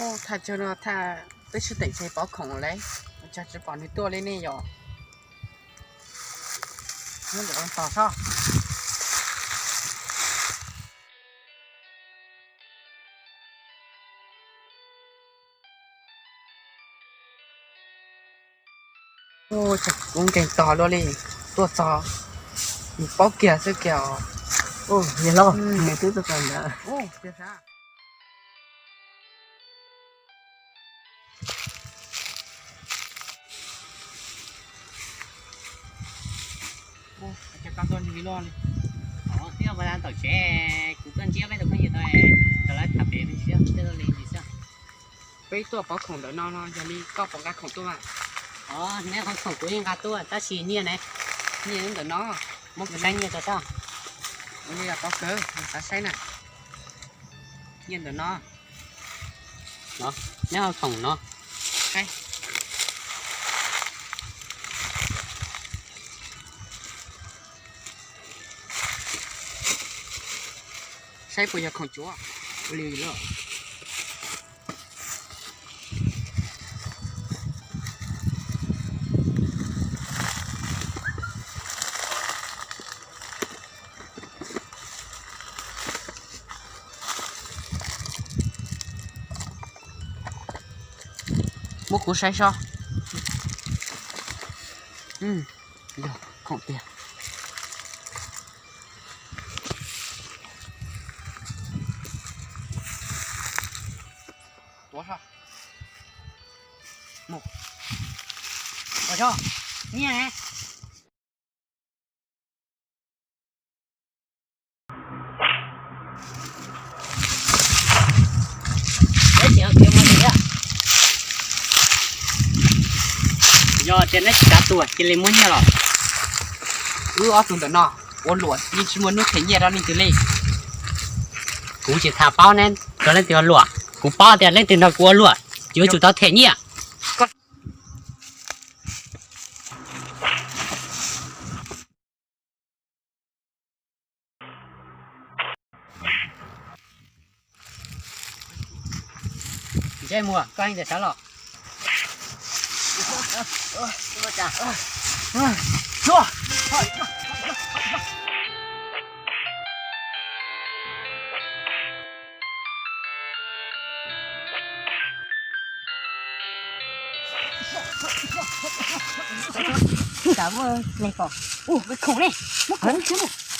Thaj chaw no thaj peb sib teem tseg pov khoom lawm, cas tsis pom nws tuaj li ne yom? Nyob ntawm no tos seb. Ua cas kuv nkees tog luaj li, tuaj txog nws paub kiag xwb kiag os. Niam hlob, nws twb tuaj txog ntawd. Tsev, kuv tuaj ntsib peb tus phooj ywg tau, rau lawv tham pem me ntsis, tej tuaj li ntsis xwb. Peb tuaj pov khoom ntawm no no, yog li koj puas nqa khoom tuaj mas? Neb qhov khoom kuv yeej nqa tuaj tab sis nyiaj ne? Nyiaj ntawm no. Muab kuv saib nyiaj tso seb. Ua li los pov kawg, xav saib na. Nyiaj ntawm no. Neb qhov khoom no. Saib. Saib puas yog khoom cuav. Ua li lawm. Muab kuv saib seb. Yog khoom tiag. Tuav seb. Mus. Ua tso. Nyiaj ne. Yog tias neb tsis xav tuag cia li muab nyiaj los. Wb ob tug ntawm no ua luam yeej tsis muaj hnub them nyiaj rau leej twg li. Kuv tsis tham paub neb cov leej twg ua luam, kuv paub tias leej twg nrog kuv ua luam yuav tsum tau them nyiaj. Ntsej muag, koj yeej tias sawv los. Ua khoom ne, muab khoom ua kiag mus.